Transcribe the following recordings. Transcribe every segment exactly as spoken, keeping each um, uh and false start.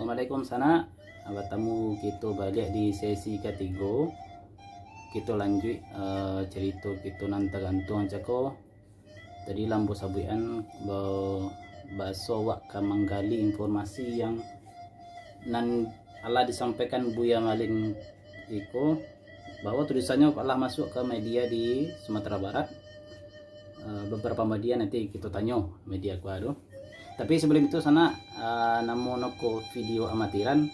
Assalamualaikum sanak. Batamu kito baliak di sesi katigo. Kito lanjuik, eh, carito kito nan tagantuang cako. Tadi lah ambo sabuikan ba-, baso awak ka manggali informasi yang nan alah disampaikan Buya Malin iko, bahwa tulisannyo alah masuak ka media di Sumatera Barat. Eh, beberapa media nanti kito tanyo media kua tu. Tapi sebelum itu sanak, eh, namo no ko video amatiran,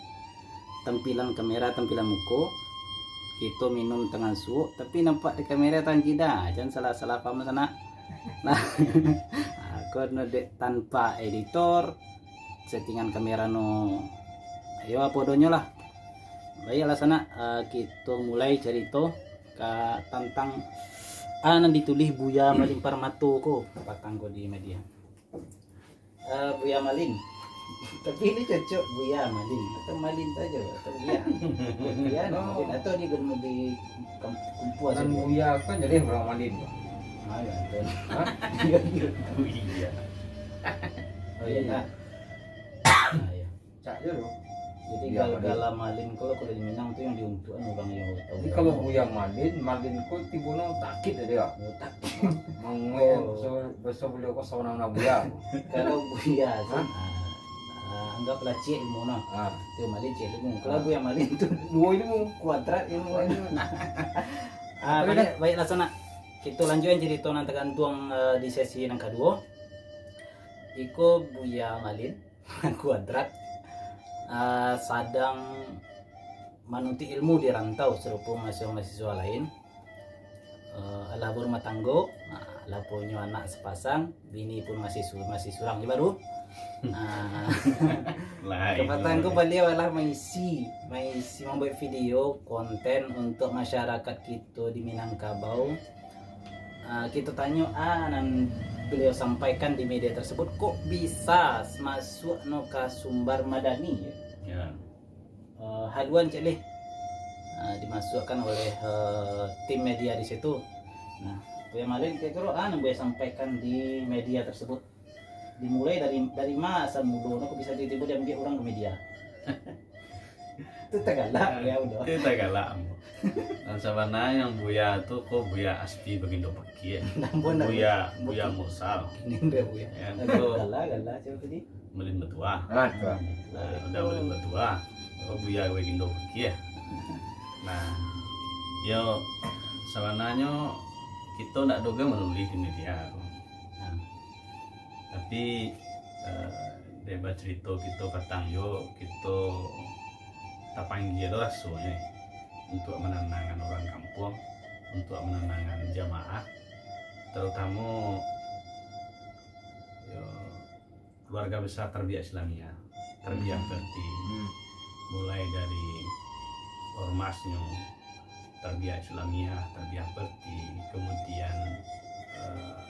tampilan kamera, tampilan muko. Kito minum tangan suok, tapi nampak di kamera tangan kida. Jangan salah-salah paham sanak. Nah, aku no dek tanpa editor, settingan kamera no, ayo apo donyo lah. Baiklah sanak, eh, kito mulai carito ka tantang a nan ditulih Buya Malin Parmato ko, patang ko di media. Eh, Buya Malin. Tapi ini cocok Buya Malin atau Malin saja atau Buya. Buya no, Malin atau di di kam-, kumpulan Nan saja. Buya kan jadi urang Malin. Ah, ya, betul. Hah? Iya, iya. Buya. Oh, iya, nah. Ah, iya. Cak je tu. Jadi Buya gal-, Malin. Gala Malin kalau, kalau di Minang tu yang diuntukan orang yang tahu. Jadi kalau Buya Malin, Malin ko tibo no takik dia. Oh, takik. Mangoi. Oh. Baso, baso beliau ko sawana-wana Buya. Kalau Buya tu, hah? Ah, ah, anggaplah ciek ilmu nah. Ah. Tu Malin ciek ilmu. Kalau ah. Buya Malin tu duo ilmu. Kuadrat ilmu. Kuadrat. Ah, tapi baik, dah. Baiklah sanak. Kita lanjutkan cerita nan tergantung, eh, di sesi yang kedua. Iko Buya Malin. Kuadrat, ah, sadang manuntut ilmu di rantau sarupo mahasiswa-mahasiswa lain. Eh, alah barumah tanggo, ah, lah punyo anak sapasang, bini pun masih su-, masih surang je baru. Ah, lain. Kapatang ko baliau alah maisi, maisi mambuat video konten untuk masyarakat kito di Minangkabau. Ah, kito tanyo, ah, nan beliau sampaikan di media tersebut, kok bisa masuak no ka Sumbar Madani, ya? Ya. Eh, haluan cek leh, ah, dimasuakkan oleh, eh, tim media di situ. Nah, Buya Malin kiro-kiro, ah, nan Buya sampaikan di media tersebut. Dimulai dari, dari ma asal mulo no kok bisa tibo-tibo diambiak urang ka media. Tu tagalak, ya, udah. Tu tagalak, ambo. Dan sabananyo Buya tu ko Buya Aspi Bagindo Pakih. Ampun, Buya, Buya Mursal. Ini udah Buya. Ya, tu. Galak, galak, siapa tadi? Malin Batuah. Ah, tu. Nah, udah Malin Batuah. Ko Buya Bagindo Pakih. Nah, yo, sabananyo kito ndak doh manulis di media tu. Nah. Tapi, eh, dek bacarito kito patang yo, kito tapanggia tu rasonyo untuak mananangkan urang kampuang, untuak mananangkan jamaah, tarutamo, yo, keluarga besar Tarbiyah Islamiyah, Tarbiyah Hmm. Perti. Hmm. Mulai dari ormasnyo, Tarbiyah Islamiyah, Tarbiyah Perti, kemudian, eh,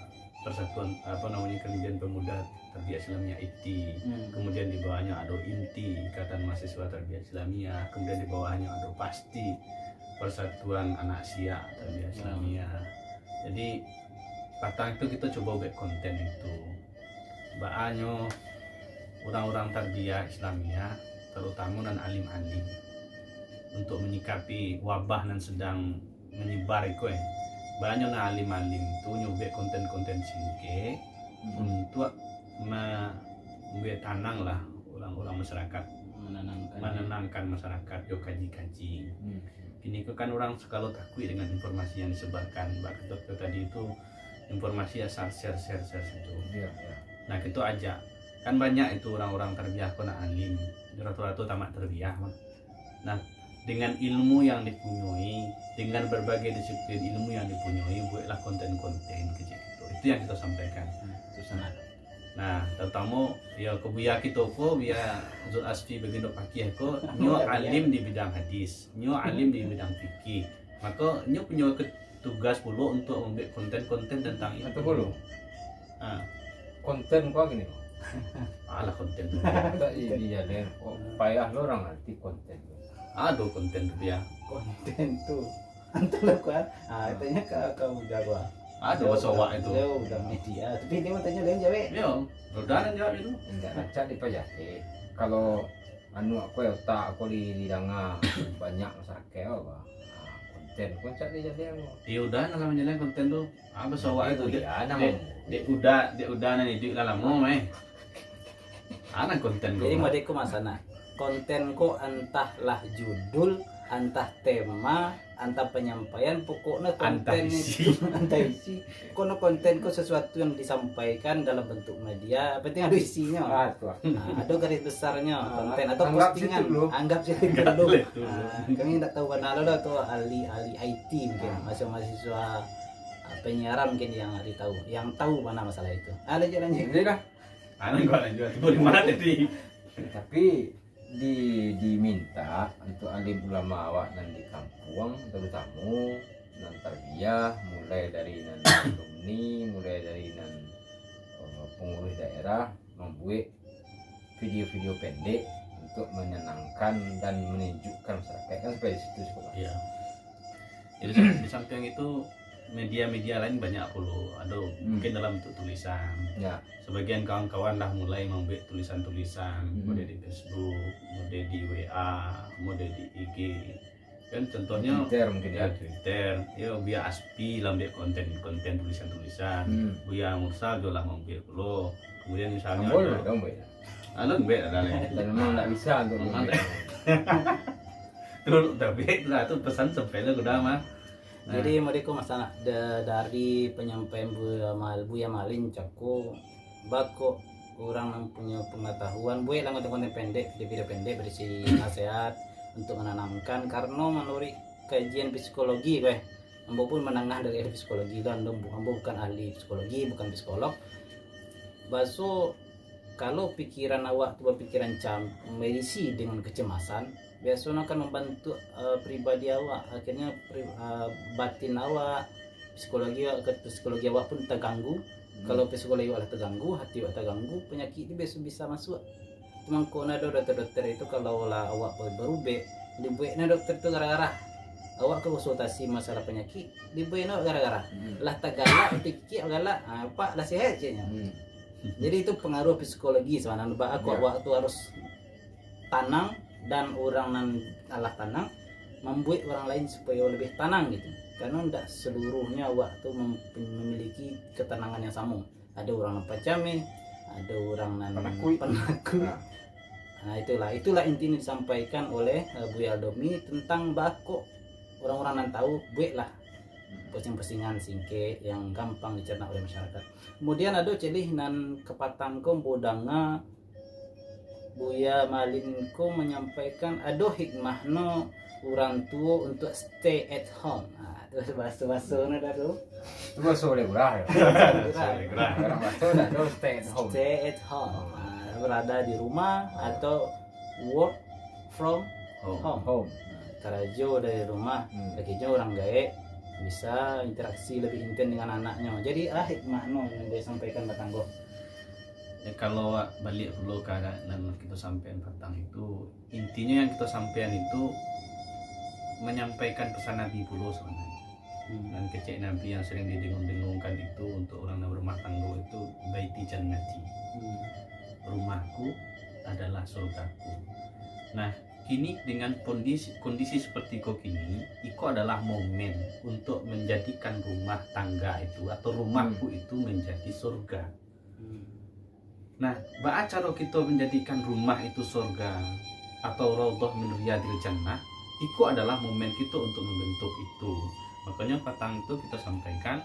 Persatuan, apa namanya, kemudian Pemuda Tarbiyah Islamiyah I T I, Hmm. kemudian di bawahnya ado INTI, Ikatan Mahasiswa Tarbiyah Islamiyah, kemudian di bawahnya ado PASTI, Persatuan Anak Siak Tarbiyah Hmm. Islamiyah. Jadi, patang itu kita coba buat konten itu. Baanyo urang-urang tarbiyah Islamiyah, tarutamo nan alim-alim, untuk manyikapi wabah nan sadang manyebar iko, eh. Baanyo nan alim-alim tu nyo buek konten-konten singkek Hmm. untuak ma-, mambuek tanang lah urang-urang masyarakat. Mananangkan. Mananangkan masyarakat jo kaji-kaji. Hmm. Kini ko kan urang sagalo takuik dengan informasi yang disebarkan. Bak kito tadi tu, informasi asal share, share, share sajo. Iya, iya. Nah, kito ajak. Kan banyak itu urang-urang tarbiyah ko nan alim. Rato-rato tamat tarbiyah mah. Nah, dengan ilmu yang dipunyoi, dengan berbagai disiplin ilmu yang dipunyoi, bueklah konten-konten kecek kito. Itu yang kito sampaikan. Hmm, itu sangat. Nah, tarutamo, yo, ka Buya kito ko, Buya Zul Asfi Bagindo Pakih ko, nyo Buya. Alim di bidang hadis, nyo alim di bidang fikih. Mako, nyo punyo ke-, tugas pulo untuak mambuek konten-konten tantang itu. Atau pulo? Ha. Konten ko gini. Alah, konten tu. Tak, i-, iya, den. Oh, payah lo urang ngarti konten tu. Ado konten tu, Buya. Konten tu. Antahlah, kuan. Ah, tanya ka, ka Uda, kuan. Ado baso awak itu. Dia udah media. Tapi dia mau tanya lain jawab. Yo, Uda nan jawab itu. Indak rancak dipajahit. Kalau Anu, aku, otak aku di, didanga banyak masyarakat apa. Ah, konten, konten di jadian. Ya udah, nak sama jalan konten tu. Apa sawak itu? Itu dia, nama Dek, mu. dek udah, dek udah nan iduik lah lamo meh. Ana konten Jadi ko. Mode ko masalah. Konten ko antahlah judul, antah tema, antah penyampaian, pokoknya Antah konten isi. Itu antah isi. Pokoknya konten ko sesuatu yang disampaikan dalam bentuk media, penting ada isinya. Ah, tu. Ah. Nah, ada garis besarnya konten atau Anggap postingan. Situ dulu. Anggap situ Anggap dulu. boleh tu. Nah, kami tak tahu bana lah tu ahli ahli I T mungkin, Ah. masih mahasiswa ah, penyiaran mungkin yang hari tahu, yang tahu mana masalah itu. Ah, lanjut lanjut. Jadi dah. Ana gua lanjut tu boleh mana tadi? Tapi di diminta untuk alim ulama awak nan di kampuang, terutama nan tarbiyah, mulai dari nan alumni, mulai dari nan eh, pengurus daerah, membuat video-video pendek untuk menenangkan dan menyejukkan masyarakat, kan, sampai di situ sekolah. Iya. Jadi sa- di samping itu media-media lain banyak pulo. Ada mungkin dalam bentuk tulisan. Ya. Sebagian kawan-kawan lah mulai membuat tulisan-tulisan, Hmm. mode di Facebook, mode di W A, mode di I G. Kan contohnya Twitter mungkin ya ya. Twitter, ya Buya Aspi lah ambil konten-konten tulisan-tulisan. Hmm. Buya Mursal juga lah ambil pulo. Kemudian misalnya Amboi ada- lah, amboi lah. Alun baik ada lain. Dan memang tak bisa untuk Memang membuat. Terus tapi itulah tu pesan sampai lah udah mah. Nah. Jadi Mode ko masalah da- dari penyampaian Buya, Mal, Buya Malin cako bako orang yang punya pengetahuan buatlah konten-konten pendek, video-video pendek berisi nasihat untuk menanamkan, karena menurut kajian psikologi, weh, ambo pun menengah dari ahli psikologi lah, ambo, ambo bukan ahli psikologi, bukan psikolog. Baso kalau pikiran awak tu berpikiran cam berisi dengan kecemasan, biasanya akan membentuk uh, pribadi awak, akhirnya pri, uh, batin awak, psikologi awak, psikologi awak pun terganggu. Hmm. Kalau psikologi awak lah terganggu, hati awak terganggu, penyakit tu biasa bisa masuk. Cuma kok nah dokter-dokter itu kalau lah awak berubek, dibuek nah dokter tu gara-gara awak ke konsultasi masalah penyakit, dibuek nah gara-gara. Hmm. Lah tergalak, pikir galak, ha, pak lah sihat ceknya. Hmm. Jadi itu pengaruh psikologi sebenarnya. Bah, aku ya. Awak tu harus tanang dan orang nan alah tanang membuat orang lain supaya lebih tanang gitu. Karena tidak seluruhnya awak tu mem- memiliki ketenangan yang sama. Ada orang nan pacameh, ada orang nan penakut. Penakut. Nah. Nah itulah, itulah intinya disampaikan oleh uh, Buya Aldomi tentang bakok orang-orang nan tahu buatlah posting-postingan singkek yang gampang dicerna oleh masyarakat. Kemudian ada celih nan kapatang ko bodanga Buya Malin ko menyampaikan ado hikmah no orang tua untuk stay at home. Ha, tu bahasa-bahasa no dah tu. Tu bahasa boleh murah ya. Sorry, gerah. Orang bahasa dah tu stay at home. Stay at home. Ha, berada di rumah atau work from Oh. home. Home. Karajo dari rumah, Hmm. lagi orang gaek bisa interaksi lebih intim dengan anaknya. Jadi ah hikmah no yang dia sampaikan batanggo. Ya, kalau balik dulu ke nan kita sampaikan patang itu, intinya yang kita sampaikan itu menyampaikan pesan Nabi pulo sebenarnya. Hmm. Dan kecek Nabi yang sering didengung-dengungkan itu untuk orang yang berumah tangga itu baiti jannati. Hmm. Rumahku adalah surgaku. Nah, kini dengan kondisi kondisi seperti kau kini, iko adalah momen untuk menjadikan rumah tangga itu atau rumahku hmm. itu menjadi surga. Hmm. Nah, baa caro kito manjadikan rumah itu sorga atau raudhah min riyadil jannah, iko adalah momen kito untuk membentuk itu. Makanya patang itu kita sampaikan,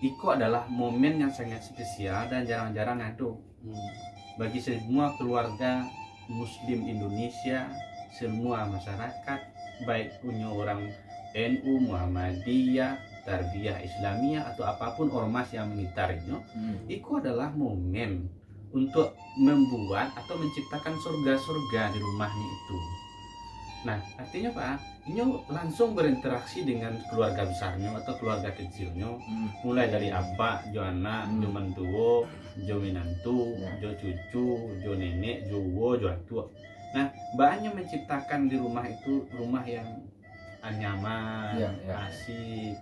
iko adalah momen yang sangat spesial dan jarang-jarang ado. Hmm. Bagi semua keluarga Muslim Indonesia, semua masyarakat, baik unyo orang N U, Muhammadiyah, Tarbiyah Islamiyah atau apapun ormas yang mengitarinyo, hmm. Itu adalah momen untuk membuat atau menciptakan surga-surga di rumahnya itu. Nah, artinya apa? Inyo langsung berinteraksi dengan keluarga besarnya atau keluarga kecilnya, hmm. Mulai dari apak, jo anak, hmm. Jo mantuo, jo minantu, ya. Jo cucu, jo nenek, jo uwo, jo atuak. Nah, banyak menciptakan di rumah itu rumah yang nyaman, ya, ya. Asik,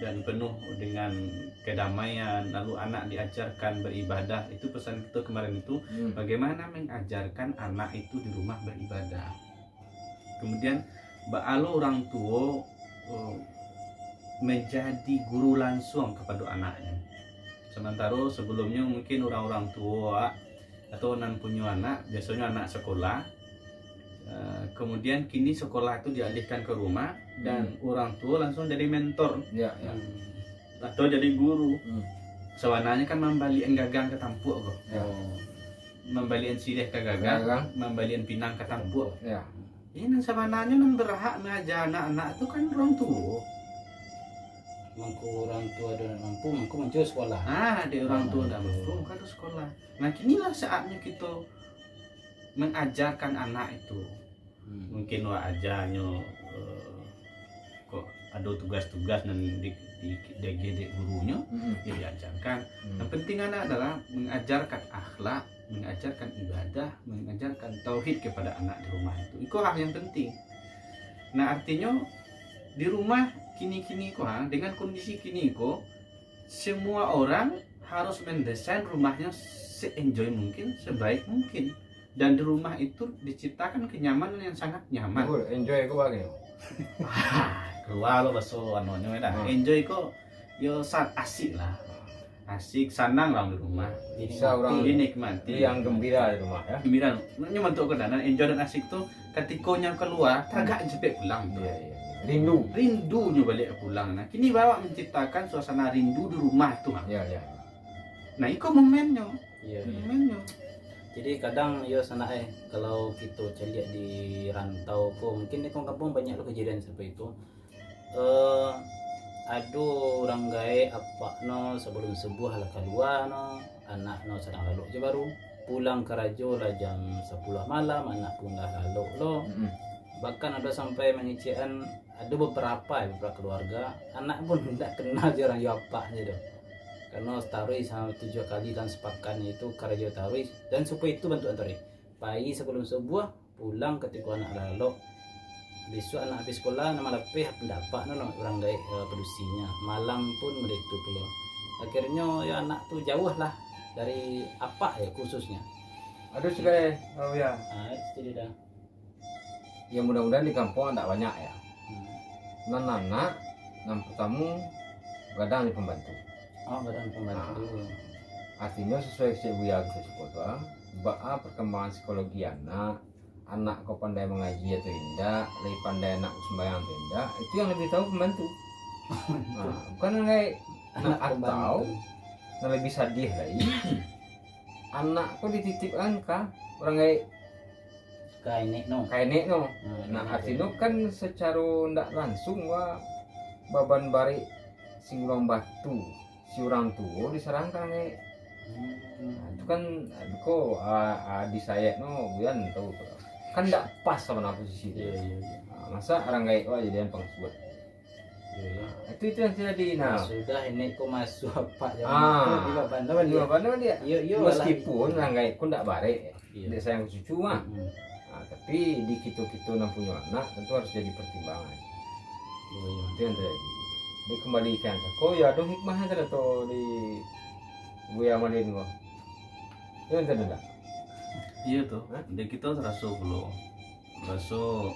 dan penuh dengan kedamaian, lalu anak diajarkan beribadah. Itu pesan kita kemarin itu, Hmm. bagaimana mengajarkan anak itu di rumah beribadah. Kemudian, baa lo urang tuo, eh, menjadi guru langsung kepada anaknya. Sementara sebelumnya mungkin orang-orang tuo, ah, atau nan punyo anak, biasanya anak sekolah. Eh, kemudian kini sekolah itu dialihkan ke rumah dan orang tuo langsung jadi mentor. Ya, ya. Atau jadi guru. Hmm. Sabananyo kan mambalian gagang ka tampuak ko. Ya. Oh. Mambalian siriah ka gagang, Gagang. mambalian pinang ka tampuak. Ya. Ini nan sabananyo nan berhak mengaja anak-anak tu kan orang tuo. Mangko orang tuo ado nak mampu, mangko mancari sekolah. Ah, di orang tuo Ah, dah betul. mampu kan tu sekolah. Nah, kinilah saatnya kita mengajarkan anak itu. Hmm. Mungkin wak ajanyo, eh, kok ado tugas-tugas nan di di diagiah dek gurunyo, Hmm. ya diajarkan. Hmm. Yang penting anak adalah mengajarkan akhlak, mengajarkan ibadah, mengajarkan tauhid kepada anak di rumah itu. Iko hal yang penting. Nah, artinyo di rumah kini-kini ko, ha, dengan kondisi kini ko, semua orang harus mendesain rumahnya se-enjoy mungkin, sebaik mungkin. Dan di rumah itu diciptakan kenyamanan yang sangat nyaman. Betul, enjoy ko bagai. Keluar lo baso anonyo dah. Hmm. Enjoy ko yo sa- asik lah. Asik, sanang lah di rumah. Bisa orang Dinikmati. Yang gembira di rumah ya. Gembira. Nyo mantuk ko dah, enjoy dan asik tu katiko nyo keluar, tagak cepet pulang tu. Iya, iya. Rindu. Rindu nyo balik pulang. Nah, kini bawa menciptakan suasana rindu di rumah tu, ha. Ya, ya. Nah, iko momennyo. Iya. Momennyo. Jadi kadang yo sanak eh, kalau kito caliak di rantau ko, mungkin di kampung-kampung banyak lo kejadian seperti itu. Eh, ado urang gaek apak no sabalum subuah lah kalua no, anak no sadang lalok je baru. Pulang karajo lah jam sapuluah malam, anak pun lah lalok lo. Mm-mm. Bahkan ado sampai mangecekan, ado beberapa, beberapa keluarga, anak pun ndak kenal je urang yo apak je tu. Karena taruih sama tujuh kali dalam sepakan itu karajo taruih, dan supo itu bantuak taruih. Pai sabalum subuah, pulang katiko anak lalok. Bisuak anak habis sekolah, nan malapeh pandapat no, no, urang gaek, eh, padusinyo. Malam pun model itu pulo. Akhirnyo, yo anak tu jauah lah dari apak yo khususnyo. Aduh, sudah, oh ya. Ah, itu dia dah. Ya, mudah-mudahan di kampung ndak banyak ya. Hmm. Nan anak, nan pertama, gadang di pembantu. Oh, gadang pembantu. Artinya sesuai cek Buya kita sebut tu, ah, baa perkembangan psikologi anak, anak ko pandai mangaji atau indak, lebih pandai anak ko sembahyang atau indak, itu yang lebih tahu pembantu. Nah, bukan orang gaek. Nah, Anak atau pembantu. yang lebih sadih lagi, anak ko dititipkan ka orang gaek, Ka enek no. ka enek no. Hmm, Nah, enek artinya kan secara ndak langsung wa baban barek si urang batu, si urang tuo diserahkan ka orang gaek. Hmm. Nah, itu kan, aduh, ko, ah, ah, di sayek no, Buya tahu tu. Kan ndak pas sama dengan posisi tu. Iya, iya, iya. Nah, masa orang gaek wa jadian pangasuah. Iya, iya. Nah, itu, itu yang terjadi nah. Sudah enek ko masuk apak zaman Ah. tu, di baban tu kan Di dia. baban tu dia. Iya, iya, Meskipun orang gaek ko ndak barek, Iya. dek sayang cucu mah. Hmm. Nah, tapi di kito-kito nan punyo anak tentu harus jadi pertimbangan. Iya, iya. Itu yang terjadi. Jadi kembali ka yang sako, ya ado hikmahnyo tadi tu di Buya Malin ko. Itu yang tadi ndak? Iya tu. Hah? Jadi kita teraso pulo. Raso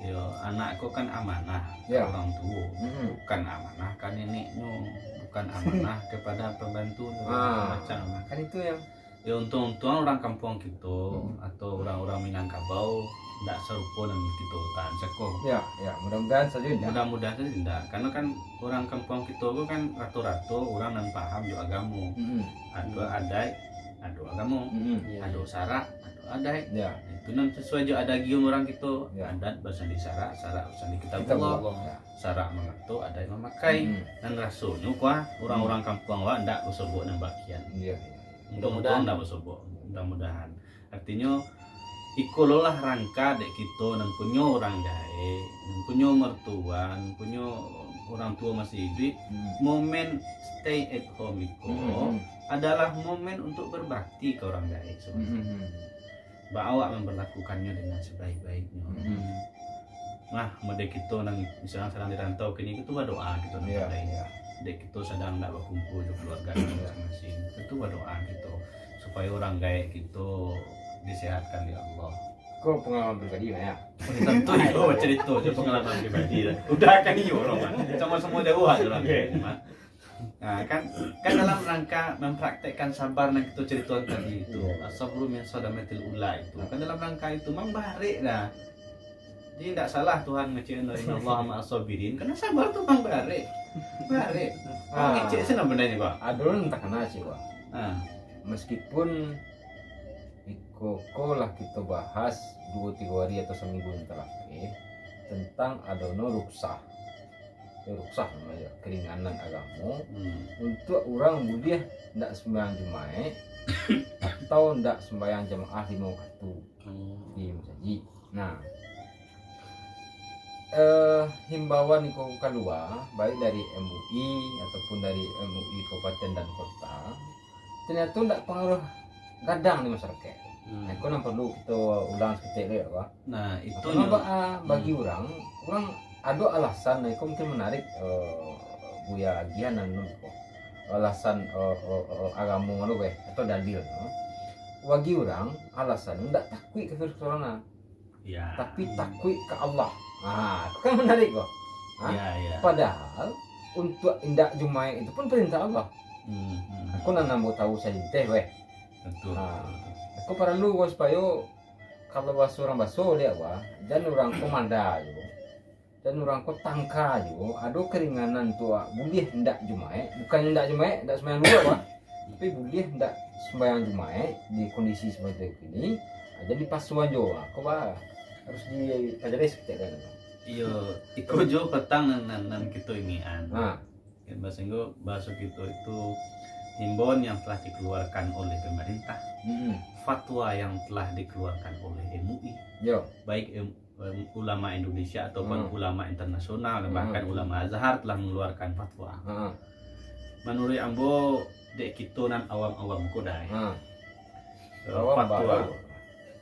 yo anak ko kan amanah Ya. orang tuo. Mm-mm. Bukan amanah ka neneknyo, bukan amanah kepada pembantu, Ah, macam. Kan itu yang Ya untung-untung orang kampung kito Hmm. atau orang-orang Minangkabau ndak sarupo nan kito tahan sako. ya, ya, mudah-mudahan saja ya. Mudah-mudahan saja ndak. Karena kan orang kampung kito tu kan rato-rato orang nan paham jo agamo. Mm-mm. Ado adaik, ado agamo. Mm-mm. Iya. Ado sarak, ado adaik. Ya. Itu nan sesuai jo adagium orang kito. Ya. Adat basandi sarak, sarak basandi Kita kitabullah. Allah. Ya. Sarak mangato, adaik mamakai. Hmm. Nan rasonyo kuah orang-orang kampung awak ndak basobok nan bakian. Iya, iya. Mudah-mudahan ndak basobok. Mudah-mudahan. Artinyo iko lo lah rangka dek kito nan punyo orang gaek, nan punyo mertua, nan punyo orang tuo masih iduik, Hmm. momen stay at home iko Hmm. adalah momen untuk berbakti ke orang gaek sebenarnya. Hmm. Ba awak memperlakukannya dengan sebaik-baiknya. Hmm. Nah, mode kito nan misalnya sadang di rantau kini, kito badoa kito nan Iya, pandai. iya. Dek kito sadang ndak bakumpul jo keluarga kito Iya. masing-masing, tentu badoa kito supayo urang gaek kito disehatkan dek Allah. Ko pengalaman pribadi mah, ya? Oh, tentu iyo bacarito jo pengalaman pribadi lah. Udah kan iyo urang mah. Samo-samo jauah ajo urang Oke. gaek mah. Nah, kan, kan dalam rangka mempraktekkan sabar nan kito caritokan tadi itu, Iya. as-sabru min sadamatil ula itu. Kan dalam rangka itu, mang barek dah. Jadi, ndak salah Tuhan ngecek, "Innallaha ma'as sabirin." Karena sabar tu mang barek. Barek. Mang Ah. ngecek sih sebenarnya, Pak. Ado nan takana sih, Pak. Ah. Meskipun iko ko lah kito bahas duo tigo hari atau saminggu nan talakeh tentang adono ruksah. Eh, ruksah namonyo, keringanan agamo Hmm. untuak urang buliah ndak sumbayang Jumaik atau ndak sumbayang jamaah limo wakatu Hmm. di masajik. Nah, eh, himbauan iko kalua, baik dari M U I ataupun dari M U I kabupaten dan kota, ternyata ndak pangaruh gadang di masyarakat. Hmm. Nah, iko nan perlu kito ulang saketek dulu, ya, Pak. Nah, itu Karena nyo. ba-, ah, bagi Hmm. urang, urang ado alasan, nah, iko mungkin menarik, eh, Buya agiahan anu ko. Alasan, eh, eh, eh, agamo anu ko, eh, atau dalil, eh. Bagi urang, alasan ndak takuik ka virus corona, Ya. tapi takuik ka Allah. Ah, itu kan menarik ko. Hah? Ya, ya. Padahal, untuak indak Jumaik itu pun perintah Allah. Hmm, hmm. Aku nan ambo tahu saintai weh. Betul, Ah, betul, betul. Aku paralu ko supayo kalau baso urang baso liak wah, jan urang ko manda jo, jan urang ko tangka jo, ado keringanan tu, ah, buliah ndak Jumaik, bukan ndak Jumaik, ndak sumbayang duo wah, tapi buliah ndak sumbayang Jumaik di kondisi seperti ini, ah, jan dipasuan jo, ah, ko bah harus dipajari saketek kan. Iyo, iko jo patang nan, nan, nan kito inian. Ha. Kan bahasa Inggris, bahasa kito itu himbauan yang telah dikeluarkan oleh pemerintah, Mm-mm. fatwa yang telah dikeluarkan oleh M U I, Yo. baik em-, em, ulama Indonesia ataupun Hmm. ulama internasional, dan bahkan Hmm. ulama Azhar telah mengeluarkan fatwa. Hmm. Menurut ambo, dek kito nan awam-awam ko dai. Hmm. Eh, Awam fatwa. baru.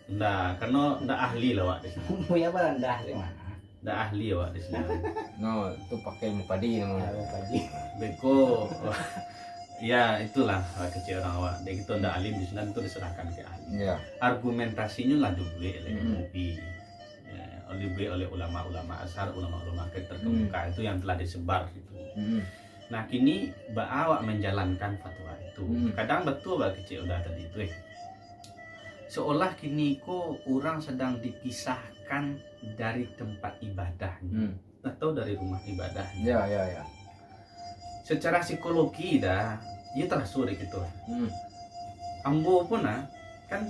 Ndak, karena ndak ahli lah awak di sini. Umurnya apa rendah di mana? Ndak ahli awak di sini. No, tu pakai ilmu padi namanya. Ilmu padi. Beko, ya itulah, ah, kecek urang awak. Dek kito ndak alim di sini, tu diserahkan ke ahli. Ya. Argumentasinyo lah dibuek oleh Hmm. M U I. Ya, dibuek oleh ulama-ulama Azhar, ulama-ulama ke terkemuka Hmm. itu yang telah disebar gitu. Hmm. Nah, kini baa awak menjalankan fatwa itu. Hmm. Kadang betul bah kecek Uda tadi tu, eh. Seolah kini ko urang sedang dipisahkan dari tempat ibadahnya Hmm. atau dari rumah ibadahnya. Ya, ya, ya. Secara psikologi dah, iyo taraso dek kito. Hmm. Ambo pun ah, kan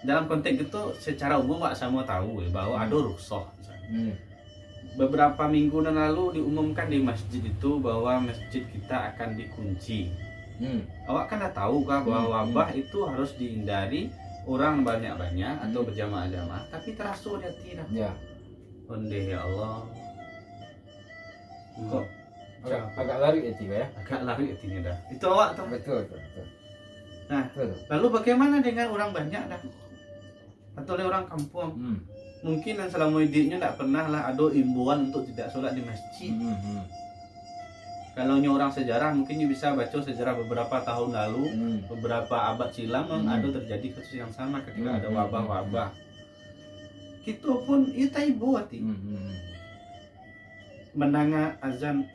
dalam konteks itu secara umum awak samo tahu ya, bahwa Hmm. ado rukhsah misalnya. Hmm. Beberapa minggu nan lalu diumumkan di masjid itu bahwa masjid kita akan dikunci. Hmm. Awak kan dah tahu kah bahwa Hmm, hmm. wabah itu harus dihindari, orang banyak-banyak atau Hmm. berjamaah-jamaah, tapi taraso di hati dah. Ya. Ondeh ya Allah. Hmm. Kok Agak, agak laruik hati, ya? Agak laruik hatinya dah. Itu awak tu. Betul, betul, betul. Nah, Betul. lalu bagaimana dengan orang banyak dah? Atau oleh orang kampung? Hmm. Mungkin yang selama hidupnya ndak pernah lah ada imbauan untuk tidak sholat di masjid. Hmm, hmm. Kalau nyo orang sejarah, mungkin nyo bisa baca sejarah beberapa tahun lalu, Hmm. beberapa abad silam, Hmm. ada terjadi kasus yang sama ketika Hmm, ada hmm, wabah-wabah. Kito pun, iyo taibo hati. Hmm, hmm, hmm. Mandanga azan,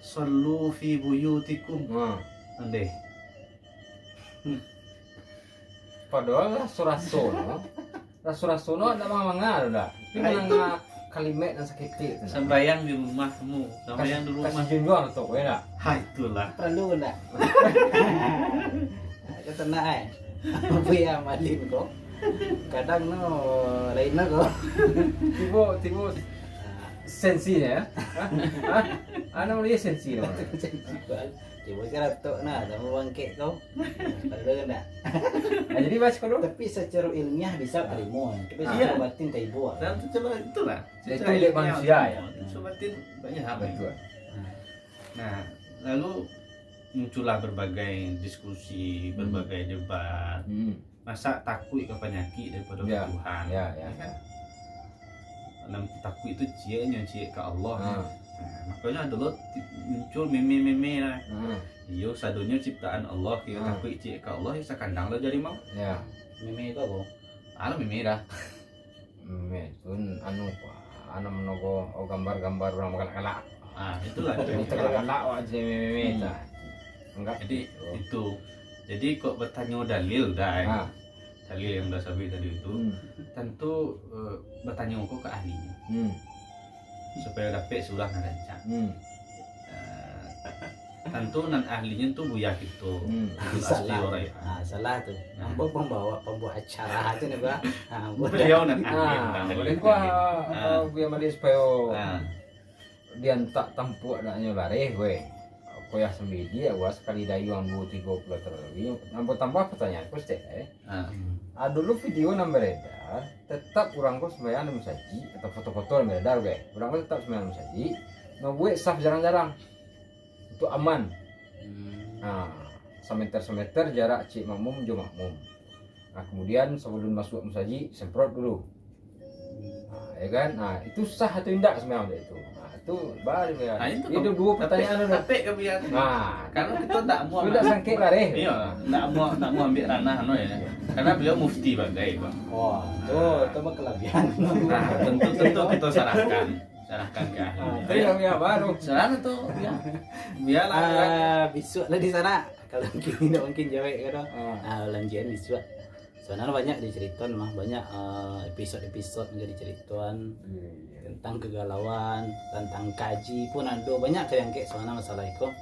"Shallu fi buyutikum." Ha. Ondeh. Padahal raso-raso no, raso-raso no ndak manga-manga tu dah. Tapi Ah, itu mandanga kalimat nan saketek tu nah. Sambayang di rumahmu, sambayang di Kas-, rumah. Kasih junjuang tu, ya ndak? Ha, itulah. Perlu ndak? Kau tenang, eh. Apa yang malin kau? Kadang no, lain lah kau. Tibo, tibo sensi ya? Hah? Hah? Anu dia sensi no. Sensi kau. Tibo karatok nah, sama bangkek kau. Perlu ndak? Ah, jadi, Mas, kalau Tapi secara ilmiah bisa terima. Tapi Ah. secara Iya. batin taibo. Dan secara itulah. Secara Itu milik ilmiah manusia, ya? Secara batin banyak hal. Betul. Nah, lalu muncullah berbagai diskusi, Hmm. berbagai debat. Hmm. Masa takuik ka panyakik daripada Ya. ka Tuhan. Ya, ya. Ya kan? Nan takuik tu cieknyo ciek ka Allah. Ha. Nah, makonyo ado lo ti-, muncul meme-meme lah. Ha. Iyo, sadonyo ciptaan Allah, kito Ha. takuik ciek ka Allah, yo sakandang lo jadi mau. Ya. Meme tu apo? Anu meme dah. Meme tu anu, anu manogo, oh, gambar-gambar urang bagalak-galak. Ah, itulah. Itu galak-galak awak jadi meme-meme Hmm. tu. Anggap Jadi, gitu. itu. Jadi, kok batanyo dalil dah, eh. Ha. Dalil yang dah sabuik tadi tu, Hmm. tantu, eh, batanyo ko ka ahlinyo. Hmm. Supayo dapek surah nan rancak. Hmm. Eh, tantu nan ahlinyo tu buya kito. Hmm. Pasti Salah. orang. Ah, salah tu. Nah. Ambo pambawa, pambuat acara tu ni, Bah. Ah, ambo Beliau nan ahli Ah, tentang boleh dalil. ko, Ah. ah, biar malik supayo Ah. diantak tampuak naknyo bareh, weh. Koyah sambidi, awak sakali dayuang duo tigo puluah terlalu. Ambo tambah pertanyaan ko, Ustaz, eh. Ah. Ah, dulu video nan beredar, tetap urang ko sembahyang di musajik, atau foto-foto nan beredar, weh. Urang ko tetap sembahyang di musajik, no buek saf jarang-jarang. Untuk aman. Hmm. Ah, sameter-sameter jarak ciek makmum jo makmum. Nah, kemudian sabalun masuak musajik, semprot dulu. Nah, ya kan? Nah, itu sah atau indak sembahyang dek itu? Nah, itu baru ya. Nah, itu Itu kan duo pertanyaan tu. Tapi ka biar. Nah. Karena kita tak mau Sudah sangkek bareh. Iya, tak mau, tak mau ambil ranah anu ya. Karena beliau mufti bagai, Bang. Wah, tu, tu mah kelebihan. Nah, tentu, tentu kita serahkan. Serahkan ke ahli. Ah, Ya. itu yang, yang baru. Serahkan tu, ya. Biarlah. Ah, bisuak lah di sana. Kalau mungkin tidak mungkin jawab ka tu. Ah. Ah, lanjuian bisuak. Sabananyo banyak dicaritoan mah, banyak, eh, episod-episod nan ka dicaritoan Iya, iya. tentang kegalauan, tentang kaji pun ado, banyak ka diangkek sabananyo masalah iko.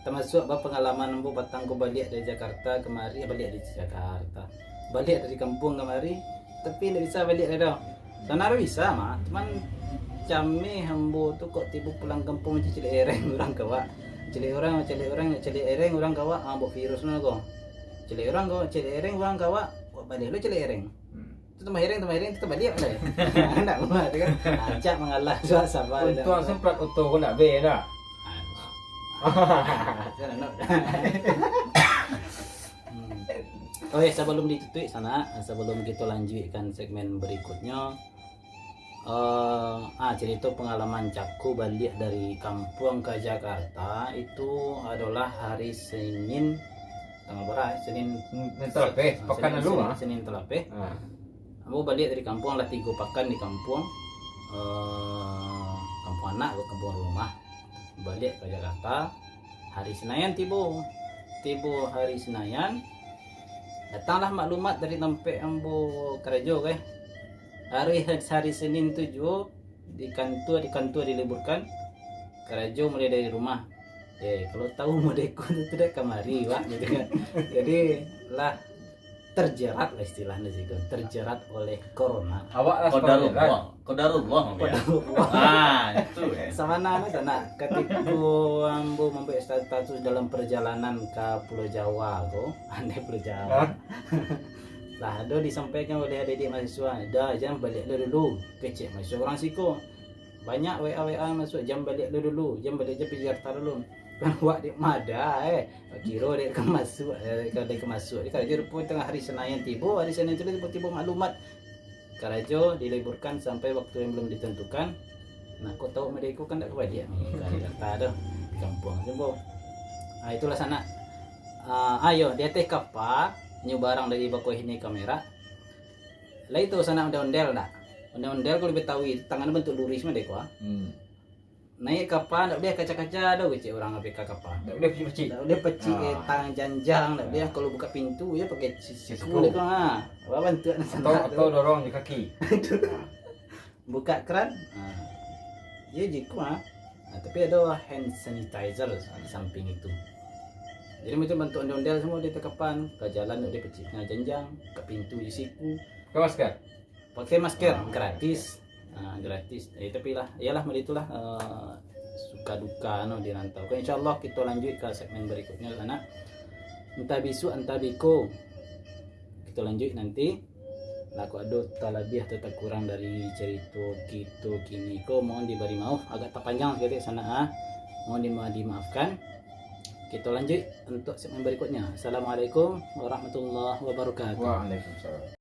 Tamasuak bapangalaman ambo patang ko baliak dari Jakarta kamari, eh, baliak dari Jakarta. Baliak dari kampuang kamari, tapi indak bisa baliak lai doh. Sabananyo bisa mah, cuman cameh ambo tu kok tibo pulang kampuang mancaliak ereng urang ka awak. Caliak urang, caliak urang, caliak ereng urang ka awak, ah, bawa virus mah ko. Caliak urang ko, caliak ereng urang ka awak, awak baliak lo caliak ereng. Hmm. Tu tambah ereng, tambah ereng, tu tambah liak lai. Ndak kuat tu kan. Acak mangalah suasana. Untuang semprot oto ko ndak be dah. Ah. Hmm. Oh ya, sabalum ditutuik sanak, sabalum kito lanjuikkan segmen berikutnyo, eh, ah, carito pangalaman Cako baliak dari kampuang ka Jakarta itu adolah hari Senin, tanggal bara, eh? Senin, Senin talapeh, ah, pekan Senin, lalu, Senin, ah. Senin talapeh. Ah. Ambo baliak dari kampuang, lah tigo pakan di kampuang, eh, kampuang anak, kampuang rumah. Baliak ka Jakarta, hari Senayan tibo. Tibo hari Senayan, datanglah maklumat dari tampek ambo karajo, kan. Hari, hari Senin tu juo di kantua, di kantua diliburkan. Karajo mulai dari rumah. Eh, kalau tahu modeko tu tidak kamari, Wak, gitu kan. Jadi, lah terjerat lah istilahnya sih, kan. Terjerat oleh corona. Awak lah Qadarullah. Qadarullah, Bang, ya. Qadarullah. Ah, itu, eh. Sabananyo tu, nak, katiko ambo mambuek status dalam perjalanan ka Pulau Jawa tu, andai Pulau Jawa. Hah? Lah, ado disampaikan oleh adik-adik mahasiswa, "Dah, jan baliak lo dulu." Kecek mahasiswa urang siko. Banyak W A W A masuak, "Jan baliak lo dulu, jan baliak, jan pai Jakarta dulu." Kan awak dek madah, eh. Kiro dek ka masuak, eh, ka dek ka masuak. Dek karajo rupo tangah hari Senayan tibo, hari Senayan tu tibo-tibo maklumat. Karajo diliburkan sampai waktu yang belum ditentukan. Nah, kok tahu modeko kan dak kabaliak ni, ka Jakarta tu, di kampuang tu, bo. Ah, itulah sanak. Ah, ayo, di ateh kapa, nyo barang dari Bakohini Kamera. Lai tahu sanak ondel-ondel dak? Ondel-ondel kalau Betawi, tangan bentuk luruih mah dek ko, ah. Hmm. Naiak kapa, ndak buliah kaca-kaca doh, kecek urang A P K kapa. Ndak buliah pacik-pacik. Ndak buliah pacik, Ah. eh, tang janjang, ndak buliah. Ah. Kalau buka pintu, yo pakai si-, Siku. siku dek ko, ha. Apa bantuak nak Atau, sanak atau tu? dorong di kaki. Buka kran, ha. Yo jiko, ha. Ha, tapi ado hand sanitizer di samping itu. Jadi macam bantuak ondel-ondel semua di takapan, ka jalan ndak buliah pacik tangah janjang, ka pintu di siku. Pakai masker? Pakai masker, Ah, gratis. Ah, gratis. Eh, tapi lah, iyalah, macam itulah, eh, suka duka, no, di rantau. Oke, insyaallah kita lanjut ke segmen berikutnya, sanak. Entah bisuak, entah biko. Kita lanjut nanti. Lah, kok ado talabiah atau takurang dari carito kito kini ko, mohon dibari maaf. Agak tapanjang saketek, sanak, ah. Mohon dima-, dimaafkan. Kita lanjut untuk segmen berikutnya. Assalamualaikum warahmatullahi wabarakatuh. Waalaikumsalam.